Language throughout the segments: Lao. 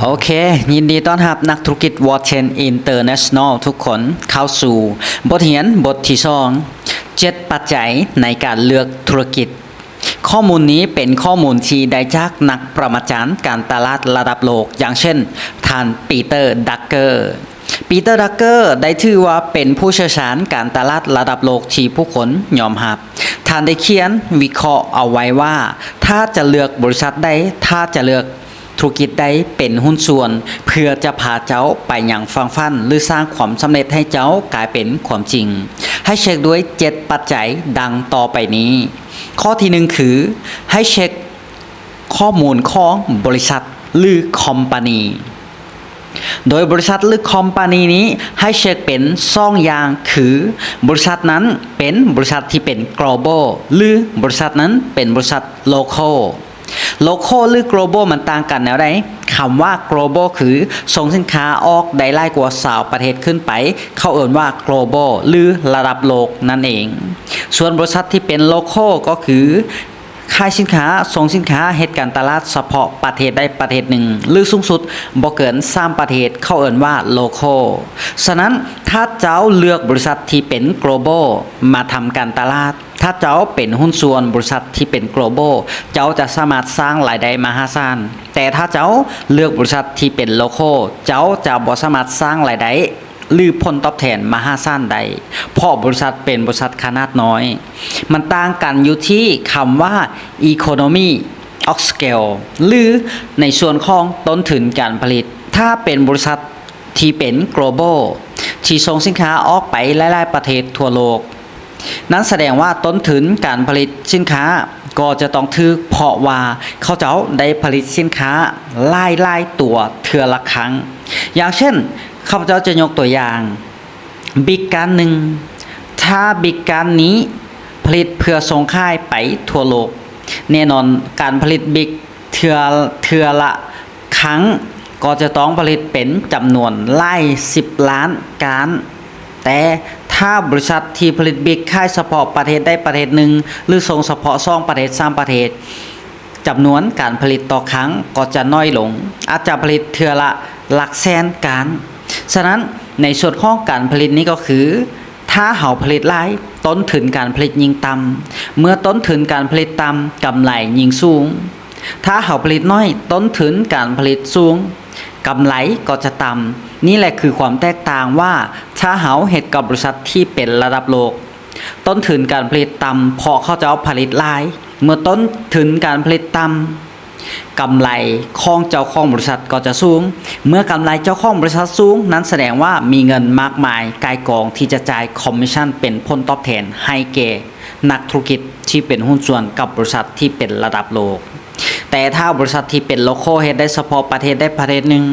ໂອເຄ ຍິນດີຕ້ອນຮັບນັກທຸລະກິດ World Ten International ທຸກຄົນເຂົ້າສູ່ບົດຮຽນບົດທີສອງ ເຈັດປັດໄຈໃນການເລືອກທຸລະກິດ. ຂໍ້ມູນນີ້ເປັນຂໍ້ມູນທີ່ໄດ້ຈາກນັກປະມາຈານການຕະຫຼາດລະດັບໂລກ ຢ່າງເຊັ່ນ ທ່ານ ປີເຕີ ດັກເກີ. ປີເຕີ ດັກເກີ ໄດ້ຖືວ່າເປັນຜູ້ຊ່ຽວຊານການຕະຫຼາດລະດັບໂລກທີ່ຜູ້ຄົນຍອມຮັບ. ທ່ານໄດ້ຂຽນວິເຄາະເອົາໄວ້ວ່າ ຖ້າຈະເລືອກບໍລິສັດໃດ, ຖ້າຈະເລືອກທຸລະກິດໃດເປັນຫຸ້ນສ່ວນ ເພື່ອຈະພາເຈົ້າໄປຍັງຝັ່ງຝັນ ຫຼື ສ້າງຄວາມສຳເລັດໃຫ້ເຈົ້າກາຍເປັນຄວາມຈິງ, ໃຫ້ເຊັກດ້ວຍເຈັດປັດໄຈດັ່ງຕໍ່ໄປນີ້. ຂໍ້ທີໜຶ່ງ ຄື ໃຫ້ເຊັກຂໍ້ມູນຂອງບໍລິສັດ ຫຼື ຄອມປານີ. ໂດຍບໍລິສັດ ຫຼື ຄອມປານີນີ້ ໃຫ້ເຊັກເປັນສອງຢ່າງ ຄື ບໍລິສັດນັ້ນເປັນບໍລິສັດທີ່ເປັນ global ຫຼື ບໍລິສັດນັ້ນເປັນບໍລິສັດ local. Local ຫຼື global ມັນຕ່າງກັນແນວໃດ? ຄຳວ່າ global ຄືສົ່ງສິນຄ້າອອກໄດ້ຫຼາຍກວ່າຊາວປະເທດຂຶ້ນໄປ, ເຂົາເອີ້ນວ່າ global ຫຼື ລະດັບໂລກນັ້ນເອງ. ສ່ວນບໍລິສັດທີ່ເປັນ local ກໍຄື ຂາຍສິນຄ້າ, ສົ່ງສິນຄ້າ, ເຮັດການຕະຫຼາດສະເພາະປະເທດໃດປະເທດໜຶ່ງ ຫຼື ສູງສຸດບໍ່ເກີນສາມປະເທດ, ເຂົາເອີ້ນວ່າ local. ສະນັ້ນ ຖ້າເຈົ້າເລືອກບໍລິສັດທີ່ເປັນ global ມາທຳການຕະຫຼາດ, ຖ້າເຈົ້າເປັນຫຸ້ນສ່ວນບໍລິສັດທີ່ເປັນ global ເຈົ້າຈະສາມາດສ້າງລາຍໄດ້ມະຫາສານ. ແຕ່ຖ້າເຈົ້າເລືອກບໍລິສັດທີ່ເປັນ local ເຈົ້າຈະບໍ່ສາມາດສ້າງລາຍໄດ້ ຫຼື ຜົນຕອບແທນມະຫາສານໄດ້, ເພາະບໍລິສັດເປັນບໍລິສັດຂະໜາດນ້ອຍ. ມັນຕ່າງກັນຢູ່ທີ່ຄຳວ່າ economy of scale ຫຼື ໃນສ່ວນຂອງຕົ້ນທຶນການຜະລິດ. ຖ້າເປັນບໍລິສັດທີ່ເປັນ global ທີ່ສົ່ງສິນຄ້າອອກໄປຫຼາຍໆປະເທດທົ່ວໂລກ, ນັ້ນສະແດງວ່າຕົ້ນທຶນການຜະລິດສິນຄ້າກໍຈະຕ້ອງຖືກ, ເພາະວ່າເຂົາເຈົ້າໄດ້ຜະລິດສິນຄ້າຫຼາຍໆຕົວເທື່ອລະຄັ້ງ. ຢ່າງເຊັ່ນ, ຂ້າພະເຈົ້າຈະຍົກຕົວຢ່າງ ບິກການໜຶ່ງ, ຖ້າບິກການນີ້ຜະລິດເພື່ອສົ່ງຂາຍໄປທົ່ວໂລກ, ແນ່ນອນການຜະລິດບິກເທື່ອ, ເທື່ອລະຄັ້ງກໍຈະຕ້ອງຜະລິດເປັນຈຳນວນຫຼາຍສິບລ້ານການ. ແຕ່ຖ້າບໍລິສັດທີ່ຜະລິດບິກຂາຍສະເພາະປະເທດໃດປະເທດໜຶ່ງ ຫຼື ສົ່ງສະເພາະສອງປະເທດ, ສາມປະເທດ, ຈຳນວນການຜະລິດຕໍ່ຄັ້ງກໍຈະໜ້ອຍລົງ, ອາດຈະຜະລິດເທື່ອລະຫຼັກແສນການ. ສະນັ້ນ ໃນສ່ວນຂອງການຜະລິດນີ້ກໍຄື ຖ້າເຮົາຜະລິດຫຼາຍ, ຕົ້ນທຶນການຜະລິດຍິ່ງຕ່ຳ. ເມື່ອຕົ້ນທຶນການຜະລິດຕ່ຳ, ກຳໄລຍິ່ງສູງ. ຖ້າເຮົາຜະລິດໜ້ອຍ, ຕົ້ນທຶນການຜະລິດສູງ, ກຳໄລກໍຈະຕ່ຳ. ນີ້ແຫຼະຄືຄວາມແຕກຕ່າງວ່າ ຖ້າເຮົາເຮັດກັບບໍລິສັດທີ່ເປັນລະດັບໂລກ, ຕົ້ນທຶນການຜະລິດຕ່ຳ ເພາະເຂົາເຈົ້າຜະລິດຫຼາຍ. ເມື່ອຕົ້ນທຶນການຜະລິດຕ່ຳ, ກຳໄລຂອງເຈົ້າຂອງບໍລິສັດກໍຈະສູງ. ເມື່ອກຳໄລເຈົ້າຂອງບໍລິສັດສູງ, ນັ້ນສະແດງວ່າມີເງິນມາກມາຍກ່າຍກອງທີ່ຈະຈ່າຍຄອມມິດຊັນເປັນຜົນຕອບແທນໃຫ້ແກ່ນັກທຸລະກິດທີ່ເປັນຫຸ້ນສ່ວນກັບບໍລິສັດທີ່ເປັນລະດັບໂລກ. ແຕ່ຖ້າບໍລິສັດທີ່ເປັນ local ເຮັດໄດ້ສະເພາະປະເທດໃດປະເທດໜຶ່ງ,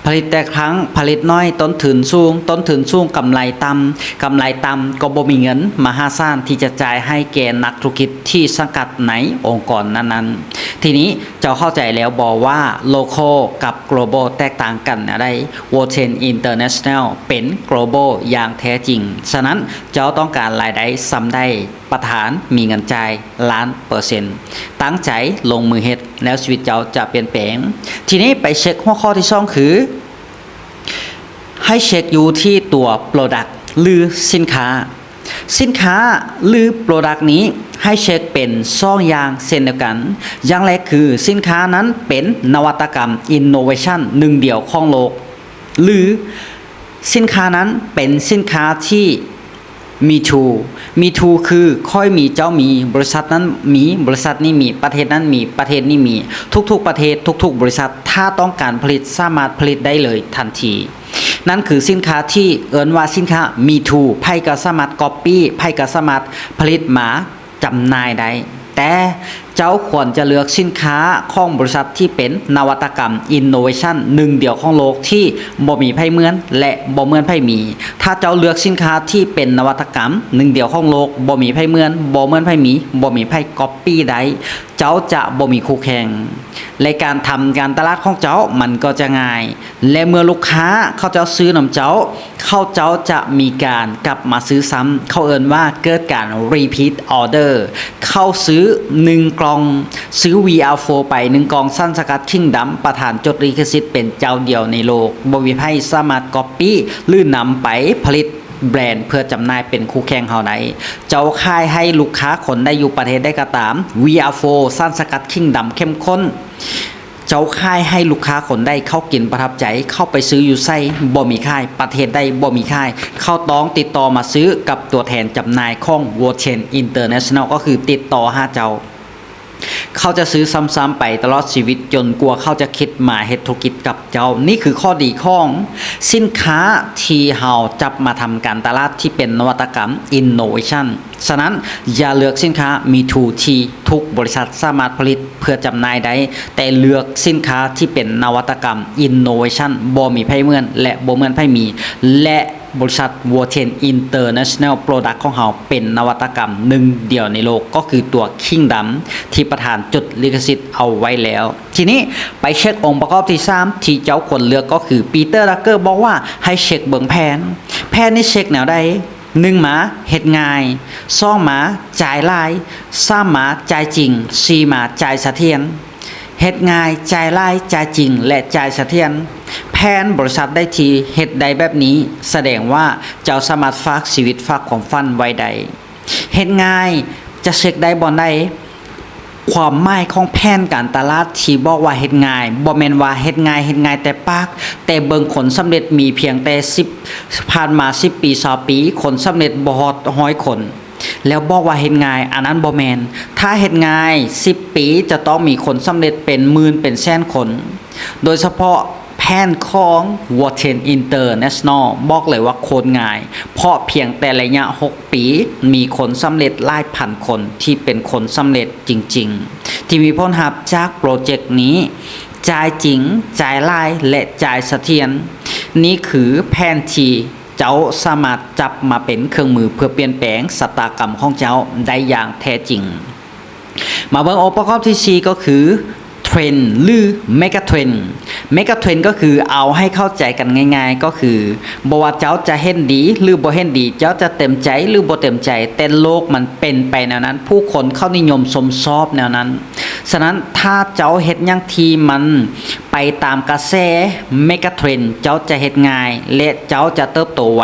ຜະລິດແຕ່ຄັ້ງ, ຜະລິດໜ້ອຍ, ຕົ້ນທຶນສູງ, ຕົ້ນທຶນສູງ, ກຳໄລຕ່ຳ, ກຳໄລຕ່ຳ, ກໍບໍ່ມີເງິນມະຫາສານທີ່ຈະຈ່າຍໃຫ້ແກ່ນັກທຸລະກິດທີ່ສັງກັດໃນອົງກອນນັ້ນໆ. ທີນີ້ເຈົ້າເຂົ້າໃຈແລ້ວບໍ່ວ່າ local ກັບ global ແຕກຕ່າງກັນແນວໃດ? World Ten International ເປັນ global ຢ່າງແທ້ຈິງ. ສະນັ້ນ ເຈົ້າຕ້ອງການລາຍໄດ້ສ່ຳໃດ? ປະທານມີເງິນຈ່າຍລ້ານເປີເຊັນ. ຕັ້ງໃຈລົງມືເຮັດ ແລ້ວຊີວິດເຈົ້າຈະປ່ຽນແປງ. ທີນີ້ໄປເຊັກຫົວຂໍ້ທີສອງ ຄື ໃຫ້ເຊັກຢູ່ທີ່ຕົວ product ຫຼື ສິນຄ້າ. ສິນຄ້າ ຫຼື product ນີ້ໃຫ້ເຊັກເປັນສອງຢ່າງເຊັ່ນດຽວກັນ. ຢ່າງແລກຄື ສິນຄ້ານັ້ນເປັນນະວັດຕະກຳ innovation ໜຶ່ງດຽວຂອງໂລກ ຫຼື ສິນຄ້ານັ້ນເປັນສິນຄ້າທີ່ me too, me too ຄືຂ້ອຍມີ, ເຈົ້າມີ, ບໍລິສັດນັ້ນມີ, ບໍລິສັດນີ້ມີ, ປະເທດນັ້ນມີ, ປະເທດນີ້ມີ. ທຸກໆປະເທດ, ທຸກໆບໍລິສັດ ຖ້າຕ້ອງການຜະລິດ, ສາມາດຜະລິດໄດ້ເລີຍທັນທີ. ນັ້ນຄືສິນຄ້າທີ່ເອີ້ນວ່າສິນຄ້າ me too, ໃຜກໍສາມາດ copy, ໃຜກໍສາມາດຜະລິດມາ ຈຳໜ່າຍໄດ້, ແຕ່ເຈົ້າຄວນຈະເລືອກສິນຄ້າຂອງບໍລິສັດທີ່ເປັນນະວັດຕະກຳ innovation ໜຶ່ງດຽວຂອງໂລກທີ່ບໍ່ມີໃຜເໝືອນ ແລະ ບໍ່ເໝືອນໃຜມີ. ຖ້າເຈົ້າເລືອກສິນຄ້າທີ່ເປັນນະວັດຕະກຳໜຶ່ງດຽວຂອງໂລກ, ບໍ່ມີໃຜເໝືອນ, ບໍ່ເໝືອນໃຜມີ, ບໍ່ມີໃຜ copy ໄດ້, ເຈົ້າຈະບໍ່ມີຄູ່ແຂ່ງ ແລະ ການທຳການຕະຫຼາດຂອງເຈົ້າມັນກໍຈະງ່າຍ. ແລະ ເມື່ອລູກຄ້າເຂົາເຈົ້າຊື້ນຳເຈົ້າ, ເຂົາເຈົ້າຈະມີການກັບມາຊື້ຊ້ຳ. ເຂົາເອີ້ນວ່າເກີດການ repeat order. ເຂົາຊື້ ໜຶ່ງກ່ອງ, ຊື້ ວີອາໂຟ ໄປໜຶ່ງກ່ອງ, ສັນສະກັດ ຄິງດຳ ປະທານຈົດລິຂະສິດເປັນເຈົ້າດຽວໃນໂລກ, ບໍ່ມີໃຜສາມາດກັອບປີ້ ຫຼື ນຳໄປຜະລິດແບຣນເພື່ອຈຳໜ່າຍເປັນຄູ່ແຂ່ງເຮົາໄດ້. ເຈົ້າຂາຍໃຫ້ລູກຄ້າຄົນໃດຢູ່ປະເທດໃດກໍຕາມ, ວີອາໂຟ ສັນສະກັດ ຄິງດຳເຂັ້ມຂຸ້ນ. ເຈົ້າຂາຍໃຫ້ລູກຄ້າຄົນໃດ ເຂົາກິນປະທັບໃຈ, ເຂົາໄປຊື້ຢູ່ໃສບໍ່ມີຂາຍ, ປະເທດໃດບໍ່ມີຂາຍ, ເຂົາຕ້ອງຕິດຕໍ່ມາຊື້ກັບຕົວແທນຈຳໜ່າຍຂອງ World Chain International ກໍຄືຕິດຕໍ່ຫາເຈົ້າ. ເຂົາຈະຊື້ຊ້ຳໆໄປຕະຫຼອດຊີວິດ ຈົນກວ່າເຂົາຈະຄິດມາເຮັດທຸລະກິດກັບເຈົ້າ. ນີ້ຄືຂໍ້ດີຂອງສິນຄ້າທີ່ເຮົາຈັບມາທຳການຕະຫຼາດທີ່ເປັນນະວັດຕະກຳ Innovation. ສະນັ້ນ, ຢ່າເລືອກສິນຄ້າ Me Too ທີ່ທຸກບໍລິສັດສາມາດຜະລິດເພື່ອຈຳໜ່າຍໄດ້, ແຕ່ເລືອກສິນຄ້າທີ່ເປັນນະວັດຕະກຳ Innovation ບໍ່ມີໃຜເໝືອນ ແລະ ບໍ່ເໝືອນໃຜມີ ແລະ ບໍລິສັດ World Chain International Product ຂອງເຮົາເປັນນະວັດຕະກຳໜຶ່ງດຽວໃນໂລກ, ກໍຄືຕົວ Kingdom ທີ່ປະທານຈົດລິຂະສິດເອົາໄວ້ແລ້ວ. ທີນີ້ໄປເຊັກອົງປະກອບທີສາມທີ່ເຈົ້າຄວນເລືອກ ກໍຄື Peter Drucker ບອກວ່າໃຫ້ເຊັກເບິ່ງແຜ່ນ. ແຜ່ນນີ້ເຊັກແນວໃດ? ໜຶ່ງມາ ເຮັດງ່າຍ, ສອງມາ ຈ່າຍຫຼາຍ, ສາມມາ ຈ່າຍຈິງ, ສີ່ມາ ຈ່າຍສະຖຽນ. ເຮັດງ່າຍ, ຈ່າຍຫຼາຍ, ຈ່າຍຈິງ ແລະ ຈ່າຍສະຖຽນ. ແຜນບໍລິສັດໃດທີ່ເຮັດໄດ້ແບບນີ້ ສະແດງວ່າເຈົ້າສາມາດຝາກຊີວິດ, ຝາກຄວາມຝັນໄວ້ໄດ້. ເຮັດງ່າຍ, ຈະເຊັກໄດ້ບ່ອນໃດ? ຄວາມໝາຍຂອງແຜນການຕະຫຼາດທີ່ບອກວ່າເຮັດງ່າຍ ບໍ່ແມ່ນວ່າເຮັດງ່າຍ, ເຮັດງ່າຍແຕ່ປາກ, ແຕ່ເບິ່ງຄົນສຳເລັດມີພຽງແຕ່ສິບ, ຜ່ານມາສິບປີ, ຊາວປີ, ຄົນສຳເລັດບໍ່ຮອດຮ້ອຍຄົນ. ແລ້ວບອກວ່າເຮັດງ່າຍ, ອັນນັ້ນບໍ່ແມ່ນ. ຖ້າເຮັດງ່າຍ, ສິບປີຈະຕ້ອງມີຄົນສຳເລັດເປັນໝື່ນເປັນແສນຄົນ. ໂດຍສະເພາະແຜນຂອງ World Chain International ບອກເລີຍວ່າໂຄດງ່າຍ, ເພາະພຽງແຕ່ໄລຍະຫົກປີ ມີຄົນສຳເລັດຫຼາຍພັນຄົນທີ່ເປັນຄົນສຳເລັດຈິງໆ ທີ່ມີຜົນຮັບຈາກໂປຣເຈັກນີ້, ຈ່າຍຈິງ, ຈ່າຍຫຼາຍ ແລະ ຈ່າຍສະຖຽນ. ນີ້ຄືແຜນທີ່ ເຈົ້າສາມາດຈັບມາເປັນເຄື່ອງມືເພື່ອປ່ຽນແປງຊະຕາກຳຂອງເຈົ້າໄດ້ຢ່າງແທ້ຈິງ. ມາເບິ່ງອົງປະກອບທີສີ່ ກໍຄື Trend ຫຼື Mega Trend. Mega Trend ກໍຄື ເອົາໃຫ້ເຂົ້າໃຈກັນງ່າຍໆ ກໍຄື ບໍ່ວ່າເຈົ້າຈະເຫັນດີ ຫຼື ບໍ່ເຫັນດີ, ເຈົ້າຈະເຕັມໃຈ ຫຼື ບໍ່ເຕັມໃຈ, ແຕ່ໂລກມັນເປັນໄປແນວນັ້ນ, ຜູ້ຄົນເຂົານິຍົມຊົມຊອບແນວນັ້ນ. ສະນັ້ນ ຖ້າເຈົ້າເຮັດຫຍັງທີ່ມັນໄປຕາມກະແສ Mega Trend ເຈົ້າຈະເຮັດງ່າຍ ແລະ ເຈົ້າຈະເຕີບໂຕໄວ.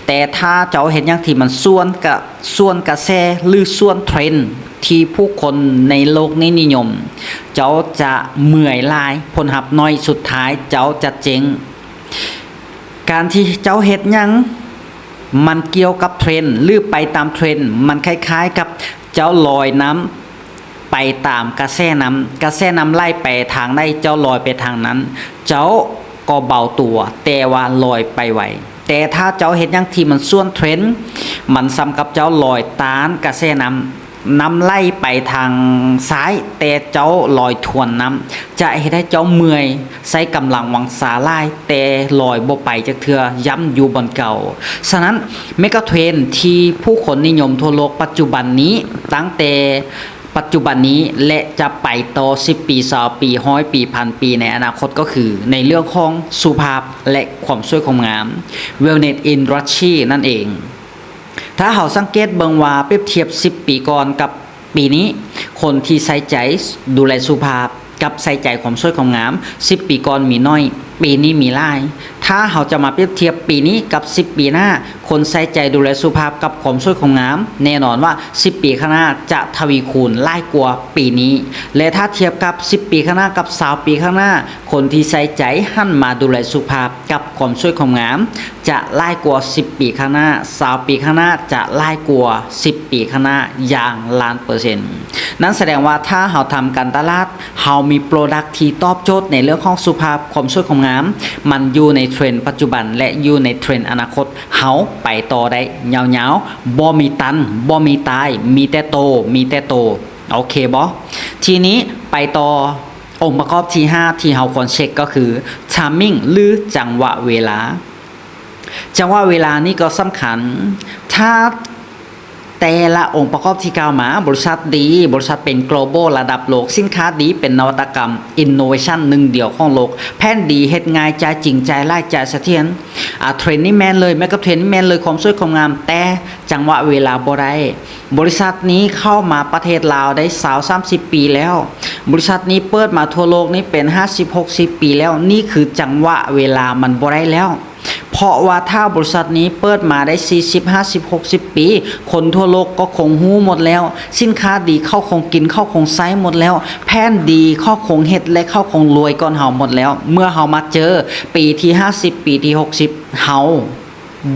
ແຕ່ຖ້າເຈົ້າເຮັດຫຍັງທີ່ມັນສວນກະ, ສວນກະແສ ຫຼື ສວນເທຣນທີ່ຜູ້ຄົນໃນໂລກນີ້ນິຍົມ, ເຈົ້າຈະເມື່ອຍຫຼາຍ, ຜົນຮັບໜ້ອຍ, ສຸດທ້າຍເຈົ້າຈະເຈັງ. ການທີ່ເຈົ້າເຮັດຫຍັງມັນກ່ຽວກັບເທຣນ ຫຼື ໄປຕາມເທຣນ, ມັນຄ້າຍໆກັບເຈົ້າລອຍນ້ຳ ໄປຕາມກະແສນ້ຳ, ກະແສນ້ຳໄຫຼໄປທາງໃດ ເຈົ້າລອຍໄປທາງນັ້ນ, ເຈົ້າກໍເບົາຕົວ ແຕ່ວ່າລອຍໄປໄວ. ແຕ່ຖ້າເຈົ້າເຮັດຫຍັງທີ່ມັນສວນເທຣນ, ມັນສ່ຳກັບເຈົ້າລອຍຕ້ານກະແສນ້ຳ, ນ້ຳໄຫຼໄປທາງຊ້າຍ ແຕ່ເຈົ້າລອຍທວນນ້ຳ, ຈະເຮັດໃຫ້ເຈົ້າເມື່ອຍ, ໃຊ້ກຳລັງວັງຊາຫຼາຍ ແຕ່ລອຍບໍ່ໄປຈັກເທື່ອ, ຢ້ຳຢູ່ບ່ອນເກົ່າ. ສະນັ້ນ Mega Trend ທີ່ຜູ້ຄົນນິຍົມທົ່ວໂລກປັດຈຸບັນນີ້, ຕັ້ງແຕ່ ປັດຈຸບັນນີ້ ແລະ ຈະໄປຕໍ່ສິບປີ, ຊາວປີ, ຮ້ອຍປີ, ພັນປີ ໃນອະນາຄົດ ກໍຄືໃນເລື່ອງຂອງສຸຂະພາບ ແລະ ຄວາມສວຍຄວາມງາມ Wellness Industry ນັ້ນເອງ. ຖ້າເຮົາສັງເກດເບິ່ງວ່າ ປຽບທຽບສິບປີກ່ອນກັບປີນີ້, ຄົນທີ່ໃສ່ໃຈດູແລສຸຂະພາບ ກັບໃສ່ໃຈຄວາມສວຍຄວາມງາມ ສິບປີກ່ອນມີໜ້ອຍ, ປີນີ້ມີຫຼາຍ. ຖ້າເຮົາຈະມາປຽບທຽບປີນີ້ກັບສິບປີໜ້າ, ຄົນໃສ່ໃຈດູແລສຸຂະພາບກັບຄວາມສວຍຄວາມງາມ, ແນ່ນອນວ່າສິບປີຂ້າງໜ້າຈະທະວີຄູນຫຼາຍກວ່າປີນີ້. ແລະ ຖ້າທຽບກັບສິບປີຂ້າງໜ້າກັບຊາວປີຂ້າງໜ້າ, ຄົນທີ່ໃສ່ໃຈຫັນມາດູແລສຸຂະພາບກັບຄວາມສວຍຄວາມງາມ ຈະຫຼາຍກວ່າສິບປີຂ້າງໜ້າ, ຊາວປີຂ້າງໜ້າຈະຫຼາຍກວ່າສິບປີຂ້າງໜ້າຢ່າງລ້ານເປີເຊັນ. ນັ້ນສະແດງວ່າຖ້າເຮົາທຳການຕະຫຼາດ, ເຮົາມີ Product ທີ່ຕອບໂຈດໃນເລື່ອງຂອງສຸຂະພາບ, ຄວາມສວຍຄວາມງາມ, ມັນຢູ່ໃນເທຣນປັດຈຸບັນ ແລະ ຢູ່ໃນເທຣນອະນາຄົດ, ເຮົາໄປຕໍ່ໄດ້ຍາວໆ, ບໍ່ມີຕັນ, ບໍ່ມີຕາຍ, ມີແຕ່ໂຕ, ມີແຕ່ໂຕ. ໂອເຄບໍ່? ທີນີ້ໄປຕໍ່ ອົງປະກອບທີຫ້າທີ່ເຮົາຄວນເຊັກກໍຄື Timing ຫຼື ຈັງຫວະເວລາ. ຈັງຫວະເວລານີ້ກໍສຳຄັນ. ຖ້າແຕ່ລະອົງປະກອບທີ່ກ່າວມາ, ບໍລິສັດດີ, ບໍລິສັດເປັນ global ລະດັບໂລກ, ສິນຄ້າດີ, ເປັນນະວັດຕະກຳ innovation ໜຶ່ງດຽວຂອງໂລກ, ແຜນດີ, ເຮັດງ່າຍ, ຈ່າຍຈິງ, ຈ່າຍຫຼາຍ, ຈ່າຍສະຖຽນ, ອາ training man ເລີຍ ແມ່ນກັບ training man ເລີຍ ຄວາມສວຍຄວາມງາມ ແຕ່ຈັງຫວະເວລາບໍ່ໄດ້. ບໍລິສັດນີ້ເຂົ້າມາປະເທດລາວໄດ້ຊາວສາມສິບປີແລ້ວ. ບໍລິສັດນີ້ເປີດມາທົ່ວໂລກນີ້ເປັນຫ້າສິບຫົກສິບປີແລ້ວ. ນີ້ຄືຈັງຫວະເວລາມັນບໍ່ໄດ້ແລ້ວ. ເພາະວ່າຖ້າບໍລິສັດນີ້ເປີດມາໄດ້ສີ່ສິບ ຫ້າສິບ ຫົກສິບປີ, ຄົນທົ່ວໂລກກໍຄົງຮູ້ໝົດແລ້ວ. ສິນຄ້າດີເຂົາຄົງກິນ, ເຂົາຄົງໃຊ້ໝົດແລ້ວ. ແຜນດີເຂົາຄົງເຮັດ ແລະ ເຂົາຄົງລວຍກ່ອນເຮົາໝົດແລ້ວ. ເມື່ອເຮົາມາເຈີປີທີຫ້າສິບ, ປີທີຫົກສິບ, ເຮົາ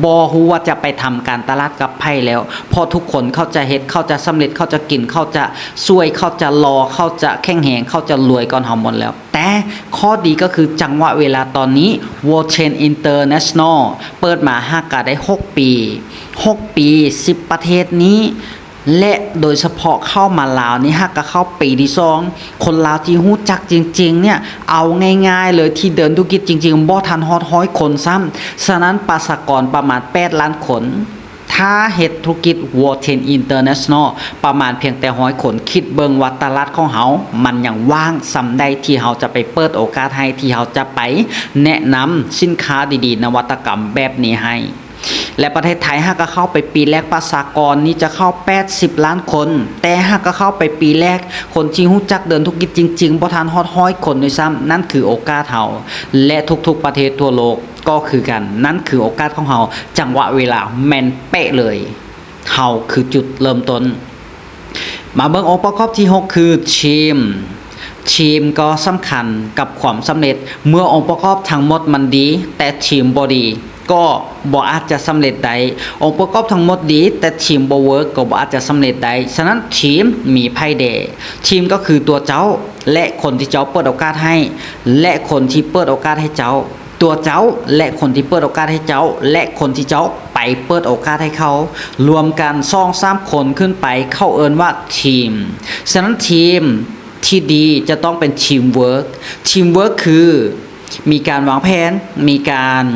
ບໍ່ຮູ້ວ່າຈະໄປທຳການຕະຫຼາດກັບໃຜແລ້ວ, ເພາະທຸກຄົນເຂົາຈະເຮັດ, ເຂົາຈະສຳເລັດ, ເຂົາຈະກິນ, ເຂົາຈະສວຍ, ເຂົາຈະຫຼໍ່, ເຂົາຈະແຂງແຮງ, ເຂົາຈະລວຍກ່ອນເຮົາໝົດແລ້ວ. ແຕ່ຂໍ້ດີກໍຄືຈັງຫວະເວລາຕອນນີ້ World Chain International ເປີດມາຫາກະໄດ້ຫົກປີ, ຫົກປີ ສິບປະເທດນີ້ ແລະ ໂດຍສະເພາະເຂົ້າມາລາວນີ້ຫາກະເຂົ້າປີທີສອງ. ຄົນລາວທີ່ຮູ້ຈັກຈິງໆ ເນ່ຍ ເອົາງ່າຍໆ ເລີຍ ທີ່ເດີນທຸລະກິດຈິງໆ ບໍ່ທັນຮອດຮ້ອຍຄົນຊ້ຳ. ສະນັ້ນປະຊາກອນປະມານແປດລ້ານຄົນ, ຖ້າເຮັດທຸລະກິດ World Chain International ປະມານພຽງແຕ່ຮ້ອຍຄົນ, ຄິດເບິ່ງວ່າຕະຫຼາດຂອງເຮົາມັນຍັງວ່າງສ່ຳໃດ ທີ່ເຮົາຈະໄປເປີດໂອກາດໃຫ້, ທີ່ເຮົາຈະໄປແນະນຳສິນຄ້າດີໆ ນະວັດຕະກຳແບບນີ້ໃຫ້. ແລະ ປະເທດໄທຫາກະເຂົ້າໄປປີແລກ, ປະຊາກອນນີ້ຈະເຂົ້າແປດສິບລ້ານຄົນ, ແຕ່ຫາກະເຂົ້າໄປປີແລກ, ຄົນທີ່ຮູ້ຈັກເດີນທຸລະກິດຈິງໆ ບໍ່ທັນຮອດຮ້ອຍຄົນດ້ວຍຊ້ຳ. ນັ້ນຄືໂອກາດເຮົາ ແລະ ທຸກໆປະເທດທົ່ວໂລກ ກໍຄືກັນ, ນັ້ນຄືໂອກາດຂອງເຮົາ, ຈັງຫວະເວລາແມ່ນເປະເລີຍ. ເຮົາຄືຈຸດເລີ່ມຕົ້ນ. ມາເບິ່ງອົງປະກອບທີຫົກ ຄືທີມ. ທີມກໍສຳຄັນກັບຄວາມສຳເລັດ. ເມື່ອອົງປະກອບທັງໝົດມັນດີ, ແຕ່ທີມບໍ່ດີ, ກໍບໍ່ອາດຈະສຳເລັດໄດ້. ອົງປະກອບທັງໝົດດີ, ແຕ່ທີມບໍ່ເວີກ, ກໍບໍ່ອາດຈະສຳເລັດໄດ້. ສະນັ້ນທີມມີໃຜແດ່? ທີມກໍຄືຕົວເຈົ້າ ແລະ ຄົນທີ່ເຈົ້າເປີດໂອກາດໃຫ້ ແລະ ຄົນທີ່ເປີດໂອກາດໃຫ້ເຈົ້າ. ຕົວເຈົ້າ ແລະ ຄົນທີ່ເປີດໂອກາດໃຫ້ເຈົ້າ ແລະ ຄົນທີ່ເຈົ້າໄປເປີດໂອກາດໃຫ້ເຂົາ ລວມກັນສອງສາມຄົນຂຶ້ນໄປ ເຂົາເອີ້ນວ່າທີມ. ສະນັ້ນທີມທີ່ດີຈະຕ້ອງເປັນທີມເວີກ. ທີມເວີກຄືມີການວາງແຜນ, ມີການ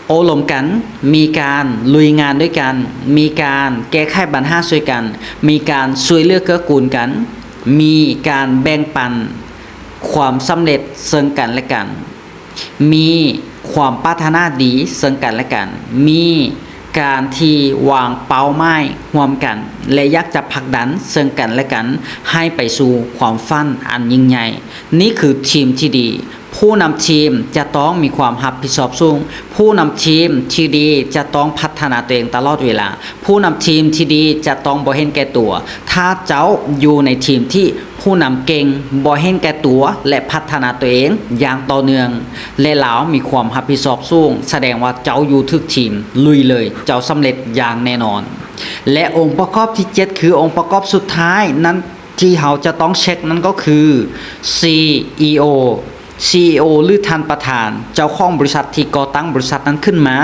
ໂອ້ລົມກັນ, ມີການລຸຍງານດ້ວຍກັນ, ມີການແກ້ໄຂບັນຫາຊ່ວຍກັນ, ມີການຊ່ວຍເຫຼືອເກື້ອກູນກັນ, ມີການແບ່ງປັນຄວາມສຳເລັດເຊິ່ງກັນແລະກັນ. ມີຄວາມປາດຖະໜາດີເຊິ່ງກັນແລະກັນ, ມີການທີ່ວາງເປົ້າໝາຍຮ່ວມກັນ ແລະ ຢາກຈະຜັກດັນເຊິ່ງກັນແລະກັນໃຫ້ໄປສູ່ຄວາມຝັນອັນຍິ່ງໃຫຍ່. ນີ້ຄືທີມທີ່ດີ. ຜູ້ນຳທີມຈະຕ້ອງມີຄວາມຮັບຜິດຊອບສູງ. ຜູ້ນຳທີມທີ່ດີຈະຕ້ອງພັດທະນາຕົວເອງຕະຫຼອດເວລາ. ຜູ້ນຳທີມທີ່ດີຈະຕ້ອງບໍ່ເຫັນແກ່ຕົວ. ຖ້າເຈົ້າຢູ່ໃນທີມທີ່ຜູ້ນຳເກັ່ງ, ບໍ່ເຫັນແກ່ຕົວ ແລະ ພັດທະນາຕົວເອງຢ່າງຕໍ່ເນື່ອງ ແລະ ລາວມີຄວາມຮັບຜິດຊອບສູງ, ສະແດງວ່າເຈົ້າຢູ່ຖືກທີມ, ລຸຍເລີຍ, ເຈົ້າສຳເລັດຢ່າງແນ່ນອນ. ແລະ ອົງປະກອບທີເຈັດ ຄືອົງປະກອບສຸດທ້າຍນັ້ນ ທີ່ເຮົາຈະຕ້ອງເຊັກນັ້ນກໍຄື ຊີອີໂອ. ຊີອີໂອ ຫຼື ທ່ານປະທານ, ເຈົ້າຂອງບໍລິສັດທີ່ກໍ່ຕັ້ງບໍລິສັດນັ້ນຂຶ້ນມາ,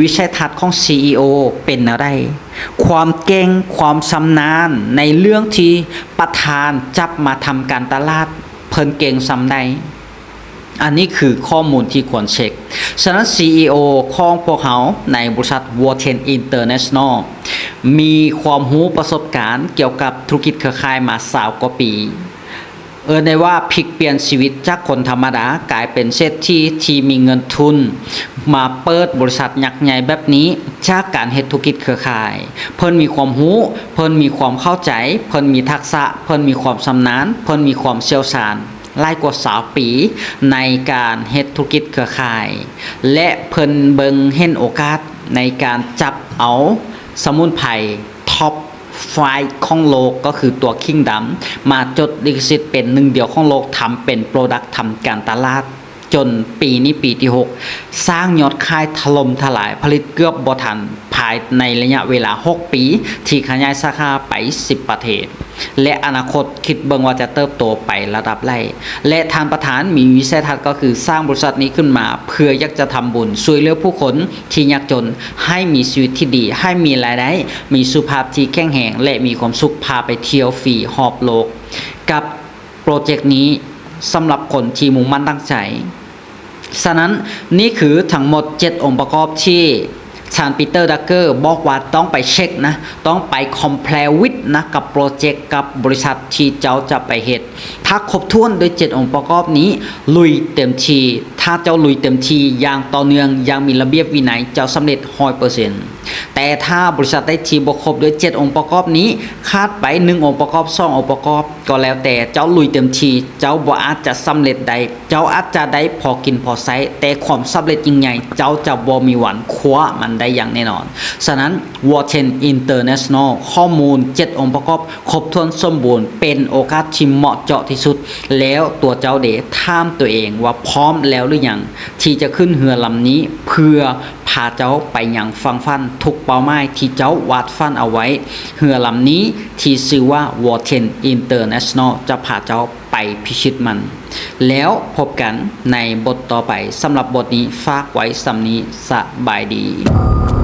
ວິໄສທັດຂອງຊີອີໂອເປັນແນວໃດ? ຄວາມເກັ່ງ, ຄວາມຊຳນານໃນເລື່ອງທີ່ປະທານຈັບມາທຳການຕະຫຼາດ, ເພິ່ນເກັ່ງສ່ຳໃດ? ອັນນີ້ຄືຂໍ້ມູນທີ່ຄວນເຊັກ. ສະນັ້ນ ຊີອີໂອ ຂອງພວກເຮົາໃນບໍລິສັດ World Ten International ມີຄວາມຮູ້ປະສົບການກ່ຽວກັບທຸລະກິດເຄືອຂ່າຍມາຊາວກວ່າປີ. ເອີ້ນໄດ້ວ່າພິກປ່ຽນຊີວິດຈາກຄົນທຳມະດາກາຍເປັນເສດຖີທີ່ມີເງິນທຶນມາເປີດບໍລິສັດຍັກໃຫຍ່ແບບນີ້ ຈາກການເຮັດທຸລະກິດເຄືອຂ່າຍ. ເພິ່ນມີຄວາມຮູ້, ເພິ່ນມີຄວາມເຂົ້າໃຈ, ເພິ່ນມີທັກສະ, ເພິ່ນມີຄວາມຊຳນານ, ເພິ່ນມີຄວາມຊ່ຽວຊານຫຼາຍກວ່າຊາວປີໃນການເຮັດທຸລະກິດເຄືອຂ່າຍ ແລະ ເພິ່ນເບິ່ງເຫັນໂອກາດໃນການຈັບເອົາສະໝຸນໄພ Top Five ຂອງໂລກ ກໍຄືຕົວຂີງດຳ ມາຈົດລິຂະສິດເປັນໜຶ່ງດຽວຂອງໂລກ, ທຳເປັນ product ທຳການຕະຫຼາດ ຈົນປີນີ້ປີທີຫົກ ສ້າງຍອດຂາຍຖະຫຼົ່ມທະລາຍ, ຜະລິດເກືອບບໍ່ທັນພາຍໃນໄລຍະເວລາຫົກປີ ທີ່ຂະຫຍາຍສາຂາໄປສິບປະເທດ ແລະ ອະນາຄົດຄິດເບິ່ງວ່າຈະເຕີບໂຕໄປລະດັບໃດ. ແລະ ທ່ານປະທານມີວິໄສທັດກໍຄືສ້າງບໍລິສັດນີ້ຂຶ້ນມາ ເພື່ອຢາກຈະທຳບຸນຊ່ວຍເຫຼືອຜູ້ຄົນທີ່ຍາກຈົນ ໃຫ້ມີຊີວິດທີ່ດີ, ໃຫ້ມີລາຍໄດ້, ມີສຸຂະພາບທີ່ແຂງແຮງ ແລະ ມີຄວາມສຸກ, ພາໄປທ່ຽວຟຣີຮອບໂລກ. ກັບໂປຣເຈັກນີ້ ສຳລັບຄົນທີ່ມຸ່ງໝັ້ນຕັ້ງໃຈ. ສະນັ້ນ, ນີ້ຄືທັງໝົດເຈັດອົງປະກອບທີ່ ທ່ານ Peter Drucker ບອກວ່າຕ້ອງໄປເຊັກນະ, ຕ້ອງໄປ compare with ນະ ກັບໂປຣເຈັກ ກັບບໍລິສັດທີ່ເຈົ້າຈະໄປເຮັດ. ຖ້າຄົບຖ້ວນດ້ວຍເຈັດອົງປະກອບນີ້, ລຸຍເຕັມທີ່. ຖ້າເຈົ້າລຸຍເຕັມທີ່ຢ່າງຕໍ່ເນື່ອງ, ຢ່າງມີລະບຽບວິໄນ, ເຈົ້າສຳເລັດຮ້ອຍເປີເຊັນ. ແຕ່ຖ້າບໍລິສັດໃດທີ່ບໍ່ຄົບດ້ວຍເຈັດອົງປະກອບນີ້, ຂາດໄປໜຶ່ງອົງປະກອບ, ສອງອົງປະກອບ, ກໍແລ້ວແຕ່ເຈົ້າລຸຍເຕັມທີ່, ເຈົ້າບໍ່ອາດຈະສຳເລັດໄດ້. ເຈົ້າອາດຈະໄດ້ພໍກິນພໍໃຊ້, ແຕ່ຄວາມສຳເລັດຍິ່ງໃຫຍ່ ເຈົ້າຈະບໍ່ມີວັນຄວ້າມັນໄດ້ຢ່າງແນ່ນອນ. ສະນັ້ນ, Wharton International ຂໍ້ມູນເຈັດອົງປະກອບຄົບຖ້ວນສົມບູນ ເປັນໂອກາດທີ່ເໝາະເຈາະທີ່ສຸດ. ແລ້ວຕົວເຈົ້າເດ ຖາມຕົວເອງວ່າພ້ອມແລ້ວຫຼືຍັງ ທີ່ຈະຂຶ້ນເຮືອລຳນີ້ ເພື່ອພາເຈົ້າໄປຍັງຝັ່ງຝັນ ທຸກເປົ້າໝາຍທີ່ເຈົ້າວາດຝັນເອົາໄວ້. ເຮືອລຳນີ້ທີ່ຊື່ວ່າ Wharton International ຈະພາເຈົ້າ ໄປພິຊິດມັນ. ແລ້ວພົບກັນໃນບົດຕໍ່ໄປ. ສຳລັບບົດນີ້ຝາກໄວ້ສ່ຳນີ້. ສະບາຍດີ.